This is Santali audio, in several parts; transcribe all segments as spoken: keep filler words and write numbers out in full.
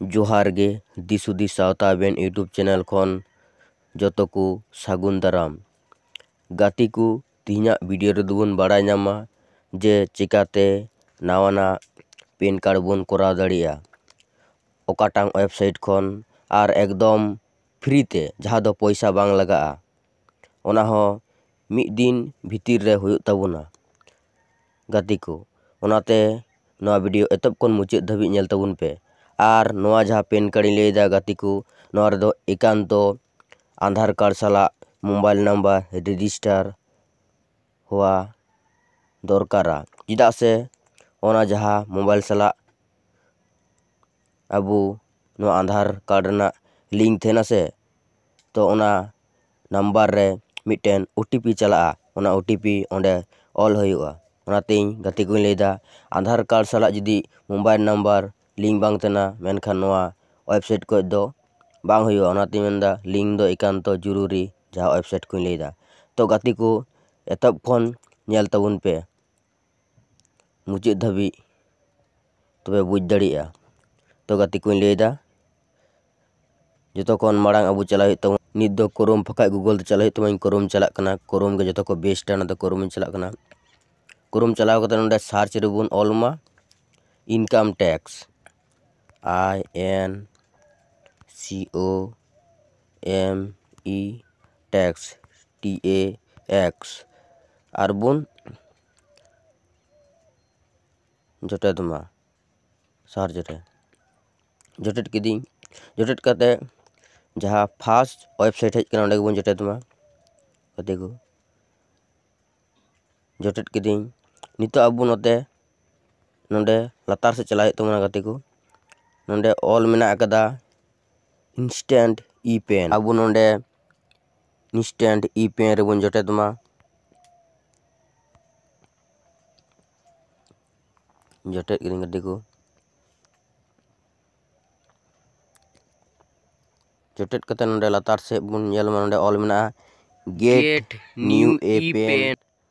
ᱡᱚᱦᱟᱨ ᱜᱮ, ᱫᱤᱥ ᱦᱩᱫᱤᱥ ᱥᱟᱶᱛᱟ ᱟᱵᱮᱱ YouTube ᱪᱮᱱᱮᱞ ᱠᱷᱚᱱ ᱡᱚᱛᱚ ᱠᱚ ᱥᱟᱹᱜᱩᱱ ᱫᱟᱨᱟᱢ᱾ ᱜᱟᱛᱮ ᱠᱚ, ᱛᱮᱦᱮᱧᱟᱜ ᱵᱷᱤᱰᱤᱭᱳ ᱨᱮᱫᱚ ᱵᱚᱱ ᱵᱟᱲᱟᱭ ᱧᱟᱢᱟ ᱡᱮ ᱪᱮᱠᱟᱛᱮ ᱱᱟᱣᱟᱱᱟᱜ ᱯᱮᱱ ᱠᱟᱨᱰ ᱵᱚᱱ ᱠᱚᱨᱟᱣ ᱫᱟᱲᱮᱭᱟᱜᱼᱟ, ᱚᱠᱟᱴᱟᱝ ᱳᱭᱮᱵᱽᱥᱟᱭᱤᱴ ᱠᱷᱚᱱ, ᱟᱨ ᱮᱠᱫᱚᱢ ᱯᱷᱨᱤ ᱛᱮ, ᱡᱟᱦᱟᱸ ᱫᱚ ᱯᱚᱭᱥᱟ ᱵᱟᱝ ᱞᱟᱜᱟᱜᱼᱟ, ᱚᱱᱟ ᱦᱚᱸ ᱢᱤᱫ ᱫᱤᱱ ᱵᱷᱤᱛᱤᱨ ᱨᱮ ᱦᱩᱭᱩᱜ ᱛᱟᱵᱚᱱᱟ᱾ ᱜᱟᱛᱮ ᱠᱚ, ᱚᱱᱟᱛᱮ ᱱᱚᱣᱟ ᱵᱷᱤᱰᱤᱭᱳ ᱮᱛᱚᱦᱚᱵ ᱠᱷᱚᱱ ᱢᱩᱪᱟᱹᱫ ᱫᱷᱟᱹᱵᱤᱡ ᱧᱮᱞ ᱛᱟᱵᱚᱱ ᱯᱮ᱾ ᱟᱨ ᱱᱚᱣᱟ ᱡᱟᱦᱟᱸ ᱯᱮᱱ ᱠᱟᱨᱰ ᱤᱧ ᱞᱟᱹᱭᱫᱟ ᱜᱟᱛᱮ ᱠᱚ, ᱱᱚᱣᱟ ᱨᱮᱫᱚ ᱮᱠᱟᱱᱛᱚ ᱟᱫᱷᱟᱨ ᱠᱟᱨᱰ ᱥᱟᱞᱟᱜ ᱢᱳᱵᱟᱭᱤᱞ ᱱᱟᱢᱵᱟᱨ ᱨᱮᱡᱤᱥᱴᱟᱨ ᱦᱚᱣᱟ ᱫᱚᱨᱠᱟᱨᱟ, ᱪᱮᱫᱟᱜ ᱥᱮ ᱚᱱᱟ ᱡᱟᱦᱟᱸ ᱢᱳᱵᱟᱭᱤᱞ ᱥᱟᱞᱟᱜ ᱟᱵᱚ ᱱᱚᱣᱟ ᱟᱫᱷᱟᱨ ᱠᱟᱨᱰ ᱨᱮᱱᱟᱜ ᱞᱤᱝᱠ ᱛᱟᱦᱮᱱᱟ ᱥᱮ, ᱛᱚ ᱚᱱᱟ ᱱᱟᱢᱵᱟᱨ ᱨᱮ ᱢᱤᱫᱴᱮᱱ ᱳ ᱴᱤ ᱯᱤ ᱪᱟᱞᱟᱜᱼᱟ, ᱚᱱᱟ ᱳ ᱴᱤ ᱯᱤ ᱚᱸᱰᱮ ᱚᱞ ᱦᱩᱭᱩᱜᱼᱟ᱾ ᱚᱱᱟᱛᱮᱧ ᱜᱟᱛᱮ ᱠᱚᱧ ᱞᱟᱹᱭᱫᱟ, ᱟᱫᱷᱟᱨ ᱠᱟᱨᱰ ᱥᱟᱞᱟᱜ ᱡᱩᱫᱤ ᱢᱳᱵᱟᱭᱤᱞ ᱱᱟᱢᱵᱟᱨ ᱞᱤᱝᱠ ᱵᱟᱝ ᱛᱟᱦᱮᱱᱟ, ᱢᱮᱱᱠᱷᱟᱱ ᱱᱚᱣᱟ ᱳᱭᱮᱵᱽᱥᱟᱭᱤᱴ ᱠᱷᱚᱱ ᱫᱚ ᱵᱟᱝ ᱦᱩᱭᱩᱜᱼᱟ᱾ ᱚᱱᱟᱛᱮᱧ ᱢᱮᱱᱫᱟ, ᱞᱤᱝᱠ ᱫᱚ ᱮᱠᱟᱱᱛᱚ ᱡᱚᱨᱩᱨᱤ, ᱡᱟᱦᱟᱸ ᱳᱭᱮᱵᱽᱥᱟᱭᱤᱴ ᱠᱷᱚᱱ ᱤᱧ ᱞᱟᱹᱭᱫᱟ᱾ ᱛᱚ ᱜᱟᱛᱮ ᱠᱚ, ᱮᱛᱚᱦᱚᱵ ᱠᱷᱚᱱ ᱧᱮᱞ ᱛᱟᱵᱚᱱ ᱯᱮ ᱢᱩᱪᱟᱹᱫ ᱫᱷᱟᱹᱵᱤᱡ, ᱛᱚᱵᱮ ᱵᱩᱡᱽ ᱫᱟᱲᱮᱭᱟᱜᱼᱟ᱾ ᱛᱚ ᱜᱟᱛᱮ ᱠᱚᱧ ᱞᱟᱹᱭᱫᱟ, ᱡᱚᱛᱚ ᱠᱷᱚᱱ ᱢᱟᱲᱟᱝ ᱟᱵᱚ ᱪᱟᱞᱟᱜ ᱦᱩᱭᱩᱜ ᱛᱟᱵᱚᱱᱟ᱾ ᱱᱤᱛ ᱫᱚ ᱠᱨᱳᱢ ᱵᱟᱠᱷᱟᱡ ᱜᱩᱜᱚᱞ ᱛᱮ ᱪᱟᱞᱟᱜ ᱦᱩᱭᱩᱜ ᱛᱟᱵᱚᱱᱟ᱾ ᱤᱧ ᱠᱨᱳᱢ ᱪᱟᱞᱟᱜ ᱠᱟᱱᱟ, ᱠᱨᱳᱢ ᱜᱮ ᱡᱚᱛᱚ ᱠᱷᱚᱱ ᱵᱮᱥᱴᱟ, ᱚᱱᱟᱛᱮ ᱠᱨᱳᱢ ᱤᱧ ᱪᱟᱞᱟᱜ ᱠᱟᱱᱟ᱾ ᱠᱨᱳᱢ ᱪᱟᱞᱟᱣ ᱠᱟᱛᱮ ᱱᱚᱰᱮ ᱥᱟᱨᱪ ᱨᱮᱵᱚᱱ ᱚᱞ ᱢᱟ ᱤᱱᱠᱟᱢ tax, I N C O M E, tax, T A X, ᱟᱨ ᱵᱚᱱ ᱡᱚᱴᱮᱫ ᱢᱟ ᱥᱟᱨᱪ ᱨᱮ᱾ ᱡᱚᱴᱮᱫ ᱠᱤᱫᱟᱹᱧ᱾ ᱡᱚᱴᱮᱫ ᱠᱟᱛᱮ ᱡᱟᱦᱟᱸ ᱯᱷᱟᱥᱴ ᱳᱭᱮᱵᱽᱥᱟᱭᱤᱴ ᱦᱮᱡ ᱠᱟᱱᱟ, ᱚᱸᱰᱮ ᱜᱮᱵᱚᱱ ᱡᱚᱴᱮᱫ ᱢᱟ ᱜᱟᱛᱮ ᱠᱚ᱾ ᱡᱚᱴᱮᱫ ᱠᱤᱫᱟᱹᱧ᱾ ᱱᱤᱛᱚᱜ ᱟᱵᱚ ᱱᱚᱛᱮ, ᱱᱚᱰᱮ ᱞᱟᱛᱟᱨ ᱥᱮᱫ ᱪᱟᱞᱟᱜ ᱦᱩᱭᱩᱜ ᱛᱟᱵᱚᱱᱟ ᱜᱟᱛᱮ ᱠᱚ᱾ ᱱᱚᱰᱮ ᱚᱞ ᱢᱮᱱᱟᱜ ᱟᱠᱟᱫᱟ ᱤᱱᱥᱴᱮᱱᱴ ᱤ ᱯᱮᱱ᱾ ᱟᱵᱚ ᱱᱚᱰᱮ ᱤᱱᱥᱴᱮᱱᱴ ᱤ ᱯᱮᱱ ᱨᱮᱵᱚᱱ ᱡᱚᱴᱮᱫ ᱢᱟ᱾ ᱡᱚᱴᱮᱫ ᱠᱤᱫᱟᱹᱧ ᱜᱟᱛᱮ ᱠᱚ᱾ ᱡᱚᱴᱮᱫ ᱠᱟᱛᱮ ᱱᱚᱰᱮ ᱞᱟᱛᱟᱨ ᱥᱮᱫ ᱵᱚᱱ ᱧᱮᱞ ᱢᱟ, ᱱᱚᱰᱮ ᱚᱞ ᱢᱮᱱᱟᱜᱼᱟ ᱜᱮᱴ ᱱᱤᱭᱩ ᱮ ᱯᱮᱱ᱾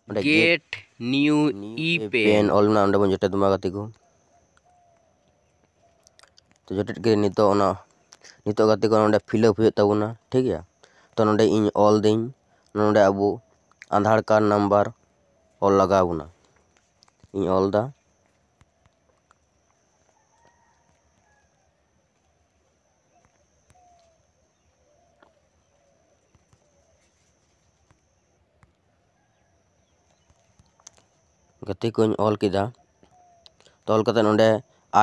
ᱚᱸᱰᱮ ᱜᱮᱴ ᱱᱤᱭᱩ ᱤ ᱯᱮᱱ ᱚᱞ ᱢᱮᱱᱟᱜᱼᱟ, ᱚᱸᱰᱮ ᱵᱚᱱ ᱡᱚᱴᱮᱫ ᱢᱟ ᱜᱟᱛᱮ ᱠᱚ᱾ ᱛᱚ ᱡᱚᱴᱮᱫ ᱠᱮᱫ ᱱᱤᱛᱚᱜ ᱚᱱᱟ, ᱱᱤᱛᱚᱜ ᱜᱟᱛᱮ ᱠᱚ ᱱᱚᱰᱮ fill up ᱦᱩᱭᱩᱜ ᱛᱟᱵᱚᱱᱟ, ᱴᱷᱤᱠ ᱜᱮᱭᱟ᱾ ᱛᱚ ᱱᱚᱰᱮ ᱤᱧ ᱚᱞ ᱫᱟᱹᱧ, ᱱᱚᱰᱮ ᱟᱵᱚ ᱟᱫᱷᱟᱨ ᱠᱟᱨᱰ ᱱᱟᱢᱵᱟᱨ ᱚᱞ ᱞᱟᱜᱟᱣ ᱵᱚᱱᱟ᱾ ᱤᱧ ᱚᱞ ᱫᱟ᱾ ᱜᱟᱛᱮ ᱠᱚᱧ ᱚᱞ ᱠᱮᱫᱟ᱾ ᱛᱚ ᱚᱞ ᱠᱟᱛᱮ ᱱᱚᱰᱮ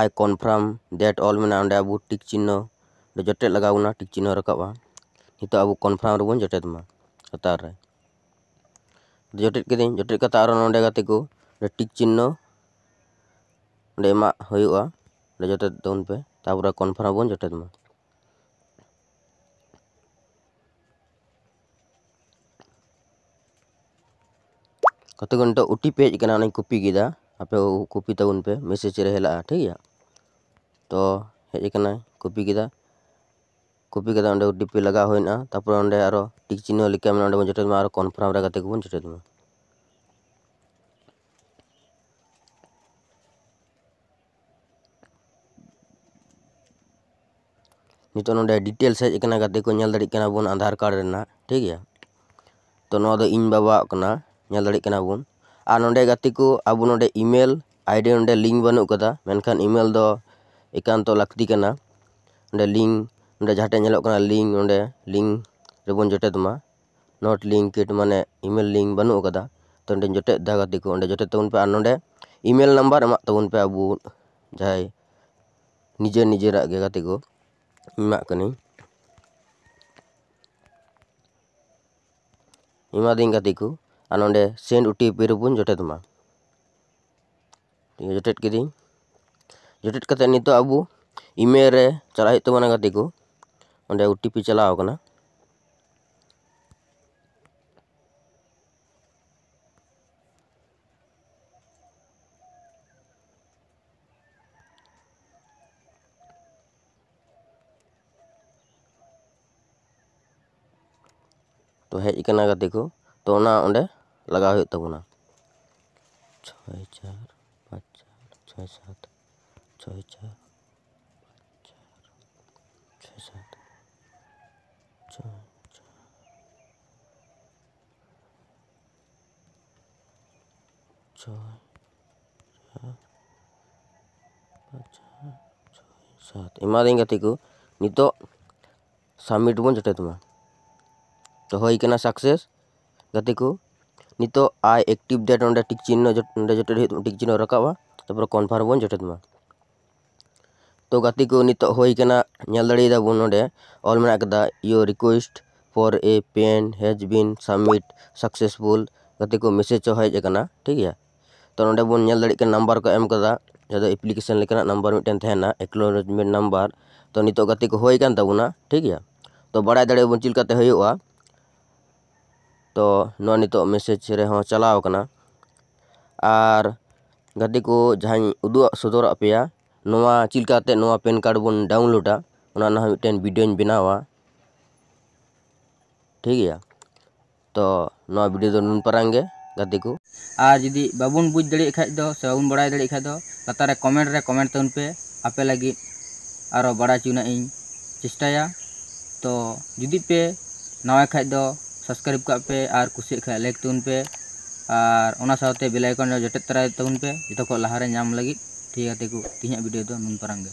"I confirm that all" ᱢᱮᱱᱟᱜᱼᱟ, ᱚᱸᱰᱮ ᱟᱵᱚ ᱴᱤᱠ ᱪᱤᱱᱦᱚ ᱚᱸᱰᱮ ᱡᱚᱴᱮᱫ ᱞᱟᱜᱟᱣ ᱵᱚᱱᱟ, ᱴᱤᱠ ᱪᱤᱱᱦᱚ ᱨᱟᱠᱟᱵᱼᱟ᱾ ᱱᱤᱛᱚᱜ ᱟᱵᱚ confirm ᱨᱮᱵᱚᱱ ᱡᱚᱴᱮᱫ ᱢᱟ ᱞᱟᱛᱟᱨ ᱨᱮ᱾ ᱡᱚᱴᱮᱫ ᱠᱤᱫᱟᱹᱧ, ᱡᱚᱴᱮᱫ ᱠᱟᱛᱮ ᱟᱨᱚ ᱱᱚᱰᱮ ᱜᱟᱛᱮ ᱠᱚ ᱚᱸᱰᱮ ᱴᱤᱠ ᱪᱤᱱᱦᱚ ᱚᱸᱰᱮ ᱮᱢᱟᱜ ᱦᱩᱭᱩᱜᱼᱟ, ᱚᱸᱰᱮ ᱡᱚᱴᱮᱫ ᱛᱟᱵᱚᱱ ᱯᱮ, ᱛᱟᱯᱚᱨᱮ confirm ᱵᱚᱱ ᱡᱚᱴᱮᱫ ᱢᱟ᱾ ᱜᱟᱛᱮ ᱠᱚ ᱱᱤᱛᱚᱜ OTP ᱦᱮᱡ ᱟᱠᱟᱱᱟ, ᱚᱱᱟᱧ copy ᱠᱮᱫᱟ, ᱟᱯᱮ ᱦᱚᱸ copy ᱛᱟᱵᱚᱱ ᱯᱮ, message ᱨᱮ ᱦᱮᱞᱟᱜᱼᱟ, ᱴᱷᱤᱠ ᱜᱮᱭᱟ᱾ ᱛᱚ ᱦᱮᱡ ᱟᱠᱟᱱᱟ, copy ᱠᱮᱫᱟ, copy ᱠᱟᱛᱮ ᱚᱸᱰᱮ OTP ᱞᱟᱜᱟᱣ ᱦᱩᱭᱱᱟ, ᱛᱟᱯᱚᱨᱮ ᱚᱸᱰᱮ ᱟᱨᱚ ᱴᱤᱠ ᱪᱤᱱᱦᱚ ᱞᱮᱠᱟ ᱢᱮᱱᱟᱜᱼᱟ, ᱚᱸᱰᱮ ᱵᱚᱱ ᱡᱚᱴᱮᱫ ᱢᱟ, ᱟᱨᱚ confirm ᱨᱮ ᱜᱟᱛᱮ ᱠᱚᱵᱚᱱ ᱡᱚᱴᱮᱫ ᱢᱟ᱾ ᱱᱤᱛᱚᱜ ᱱᱚᱰᱮ details ᱦᱮᱡ ᱟᱠᱟᱱᱟ, ᱜᱟᱛᱮ ᱠᱚ ᱧᱮᱞ ᱫᱟᱲᱮᱭᱟᱜ ᱠᱟᱱᱟ ᱵᱚᱱ ᱟᱫᱷᱟᱨ ᱠᱟᱨᱰ ᱨᱮᱱᱟᱜ, ᱴᱷᱤᱠ ᱜᱮᱭᱟ᱾ ᱛᱚ ᱱᱚᱣᱟ ᱫᱚ ᱤᱧ ᱵᱟᱵᱟᱣᱟᱜ ᱠᱟᱱᱟ, ᱧᱮᱞ ᱫᱟᱲᱮᱭᱟᱜ ᱠᱟᱱᱟ ᱵᱚᱱ᱾ ᱟᱨ ᱱᱚᱰᱮ ᱜᱟᱛᱮ ᱠᱚ ᱟᱵᱚ ᱱᱚᱰᱮ email ID ᱱᱚᱰᱮ link ᱵᱟᱹᱱᱩᱜ ᱠᱟᱫᱟ, ᱢᱮᱱᱠᱷᱟᱱ email ᱫᱚ ᱮᱠᱟᱱᱛᱚ ᱞᱟᱹᱠᱛᱤ ᱠᱟᱱᱟ᱾ ᱱᱚᱰᱮ link, ᱱᱚᱰᱮ ᱡᱟᱦᱟᱸ ᱴᱷᱮᱱ ᱧᱮᱞᱚᱜ ᱠᱟᱱᱟ link, ᱱᱚᱰᱮ link ᱨᱮᱵᱚᱱ ᱡᱚᱴᱮᱫ ᱢᱟ᱾ Not linked ᱢᱟᱱᱮ email link ᱵᱟᱹᱱᱩᱜ ᱟᱠᱟᱫᱟ᱾ ᱛᱚ ᱚᱸᱰᱮ ᱡᱚᱴᱮᱫ ᱫᱟ ᱜᱟᱛᱮ ᱠᱚ, ᱚᱸᱰᱮ ᱡᱚᱴᱮᱫ ᱛᱟᱵᱚᱱ ᱯᱮ᱾ ᱟᱨ ᱱᱚᱰᱮ email number ᱮᱢᱟᱜ ᱛᱟᱵᱚᱱ ᱯᱮ, ᱟᱵᱚ ᱡᱟᱦᱟᱸᱭ ᱱᱤᱡᱮᱨ ᱱᱤᱡᱮᱨᱟᱜ ᱜᱮ ᱜᱟᱛᱮ ᱠᱚ ᱮᱢᱟᱜ ᱠᱟᱹᱱᱟᱹᱧ᱾ ᱮᱢᱟᱫᱟᱹᱧ ᱜᱟᱛᱮ ᱠᱚ, ᱟᱨ ᱱᱚᱰᱮ send OTP ᱨᱮᱵᱚᱱ ᱡᱚᱴᱮᱫ ᱢᱟ᱾ ᱴᱷᱤᱠ ᱜᱮᱭᱟ, ᱡᱚᱴᱮᱫ ᱠᱤᱫᱟᱹᱧ᱾ ᱡᱚᱴᱮᱫ ᱠᱟᱛᱮ ᱱᱤᱛᱚᱜ ᱟᱵᱚ email ᱨᱮ ᱪᱟᱞᱟᱜ ᱦᱩᱭᱩᱜ ᱛᱟᱵᱚᱱᱟ ᱜᱟᱛᱮ ᱠᱚ, ᱚᱸᱰᱮ OTP ᱪᱟᱞᱟᱣ ᱟᱠᱟᱱᱟ᱾ ᱛᱚ ᱦᱮᱡ ᱟᱠᱟᱱᱟ ᱜᱟᱛᱮ ᱠᱚ, ᱛᱚ ᱚᱱᱟ ᱚᱸᱰᱮ ᱞᱟᱜᱟᱣ ᱦᱩᱭᱩᱜ ᱛᱟᱵᱚᱱᱟ, ᱪᱷᱚᱭ ᱪᱟᱨ ᱯᱟᱸᱪ ᱪᱟᱨ ᱪᱷᱚᱭ ᱥᱟᱛ ᱪᱷᱚᱭ ᱪᱟᱨ ᱯᱟᱸᱪ ᱥᱟᱛ, ᱪᱷᱚᱭ, ᱪᱷᱚᱭ, ᱪᱷᱚᱭ, ᱪᱷᱚᱭ, ᱪᱷᱚᱭ, ᱥᱟᱛ᱾ ᱮᱢᱟᱫᱟᱹᱧ ᱜᱟᱛᱮ ᱠᱚ, ᱱᱤᱛᱚᱜ ᱥᱟᱵᱢᱤᱴ ᱵᱚᱱ ᱡᱚᱴᱮᱫ ᱢᱟ᱾ ᱛᱚ ᱦᱩᱭ ᱠᱟᱱᱟ ᱥᱟᱠᱥᱮᱥ᱾ ᱜᱟᱛᱮ ᱠᱚ, ᱱᱤᱛᱚᱜ ᱟᱭ ᱮᱠᱴᱤᱵᱷ ᱰᱮᱴ ᱚᱸᱰᱮ ᱴᱤᱠ ᱪᱤᱱᱦᱚ ᱡᱚᱴ-, ᱚᱸᱰᱮ ᱡᱚᱴᱮᱫ ᱦᱩᱭᱩᱜ, ᱴᱤᱠ ᱪᱤᱱᱦᱚ ᱨᱟᱠᱟᱵᱼᱟ᱾ ᱛᱟᱨᱯᱚᱨᱮ ᱠᱚᱱᱯᱷᱟᱨᱢ ᱵᱚᱱ ᱡᱚᱴᱮᱫ ᱢᱟ᱾ ᱛᱚ ᱜᱟᱛᱮ ᱠᱚ, ᱱᱤᱛᱚᱜ ᱦᱩᱭ ᱠᱟᱱᱟ, ᱧᱮᱞ ᱫᱟᱲᱮᱭᱟᱫᱟ ᱵᱚᱱ ᱱᱚᱰᱮ ᱚᱞ ᱢᱮᱱᱟᱜ ᱠᱟᱫᱟ, "Your request for a pen has been submit successful"᱾ ᱜᱟᱛᱮ ᱠᱚ, ᱢᱮᱥᱮᱡᱽ ᱦᱚᱸ ᱦᱮᱡ ᱟᱠᱟᱱᱟ, ᱴᱷᱤᱠ ᱜᱮᱭᱟ᱾ ᱛᱚ ᱱᱚᱰᱮ ᱵᱚᱱ ᱧᱮᱞ ᱫᱟᱲᱮᱭᱟᱜ ᱠᱟᱱᱟ, ᱱᱟᱢᱵᱟᱨ ᱠᱚ ᱮᱢ ᱠᱟᱫᱟ, ᱡᱟᱦᱟᱸ ᱫᱚ ᱮᱯᱞᱤᱠᱮᱥᱚᱱ ᱞᱮᱠᱟᱱᱟᱜ ᱱᱟᱢᱵᱟᱨ ᱢᱤᱫᱴᱮᱱ ᱛᱟᱦᱮᱱᱟ, ᱮᱠᱱᱚᱞᱮᱡᱽᱢᱮᱱᱴ ᱱᱟᱢᱵᱟᱨ᱾ ᱛᱚ ᱱᱤᱛᱚᱜ ᱜᱟᱛᱮ ᱠᱚ ᱦᱩᱭ ᱠᱟᱱ ᱛᱟᱵᱚᱱᱟ, ᱴᱷᱤᱠ ᱜᱮᱭᱟ᱾ ᱛᱚ ᱵᱟᱲᱟᱭ ᱫᱟᱲᱮᱭᱟᱜ ᱵᱚᱱ ᱪᱮᱫ ᱞᱮᱠᱟᱛᱮ ᱦᱩᱭᱩᱜᱼᱟ᱾ ᱛᱚ ᱱᱚᱣᱟ ᱱᱤᱛᱚᱜ ᱢᱮᱥᱮᱡᱽ ᱨᱮᱦᱚᱸ ᱪᱟᱞᱟᱣ ᱟᱠᱟᱱᱟ᱾ ᱟᱨ ᱜᱟᱛᱮ ᱠᱚ, ᱡᱟᱦᱟᱸᱧ ᱩᱫᱩᱜ ᱥᱚᱫᱚᱨᱟᱜ ᱯᱮᱭᱟ, ᱱᱚᱣᱟ ᱪᱮᱫ ᱞᱮᱠᱟᱛᱮ ᱱᱚᱣᱟ ᱯᱮᱱ ᱠᱟᱨᱰ ᱵᱚᱱ ᱰᱟᱣᱩᱱᱞᱳᱰᱟ, ᱚᱱᱟ ᱨᱮᱱᱟᱜ ᱦᱚᱸ ᱢᱤᱫᱴᱮᱱ ᱵᱷᱤᱰᱤᱭᱳᱧ ᱵᱮᱱᱟᱣᱟ, ᱴᱷᱤᱠ ᱜᱮᱭᱟ᱾ ᱛᱚ ᱱᱚᱣᱟ ᱵᱷᱤᱰᱤᱭᱳ ᱫᱚ ᱱᱩᱱ ᱯᱟᱨᱟᱝ ᱜᱮ ᱜᱟᱛᱮ ᱠᱚ᱾ ᱟᱨ ᱡᱩᱫᱤ ᱵᱟᱵᱚᱱ ᱵᱩᱡᱽ ᱫᱟᱲᱮᱭᱟᱜ ᱠᱷᱟᱡ ᱫᱚ ᱥᱮ ᱵᱟᱵᱚᱱ ᱵᱟᱲᱟᱭ ᱫᱟᱲᱮᱭᱟᱜ ᱠᱷᱟᱡ ᱫᱚ ᱞᱟᱛᱟᱨ ᱨᱮ ᱠᱚᱢᱮᱱᱴ ᱨᱮ ᱠᱚᱢᱮᱱᱴ ᱛᱟᱵᱚᱱ ᱯᱮ, ᱟᱯᱮ ᱞᱟᱹᱜᱤᱫ ᱟᱨᱚ ᱵᱟᱲᱟᱭ ᱦᱚᱪᱚ ᱨᱮᱱᱟᱜ ᱤᱧ ᱪᱮᱥᱴᱟᱭᱟ᱾ ᱛᱚ ᱡᱩᱫᱤ ᱯᱮ ᱱᱟᱣᱟ ᱠᱷᱟᱡ ᱫᱚ ᱥᱟᱵᱥᱠᱨᱟᱭᱤᱵᱽ ᱠᱟᱜ ᱯᱮ ᱟᱨ ᱠᱩᱥᱤᱭᱟᱜ ᱠᱷᱟᱡ ᱞᱟᱭᱤᱠ ᱛᱟᱵᱚᱱ ᱯᱮ ᱟᱨ ᱚᱱᱟ ᱥᱟᱶᱛᱮ ᱵᱮᱞ ᱟᱭᱠᱚᱱ ᱨᱮ ᱡᱚᱴᱮᱫ ᱛᱚᱨᱟᱭ ᱛᱟᱵᱚᱱ ᱯᱮ ᱡᱚᱛᱚ ᱠᱷᱚᱱ ᱞᱟᱦᱟᱨᱮ ᱧᱟᱢ ᱞᱟᱹᱜᱤᱫ᱾ ᱴᱷᱤᱠ ᱜᱮᱭᱟ ᱜᱟᱛᱮ ᱠᱚ, ᱛᱮᱦᱮᱧᱟᱜ ᱵᱷᱤᱰᱤᱭᱳ ᱫᱚ ᱱᱩᱱ ᱯᱟᱨᱟᱝ ᱜᱮ᱾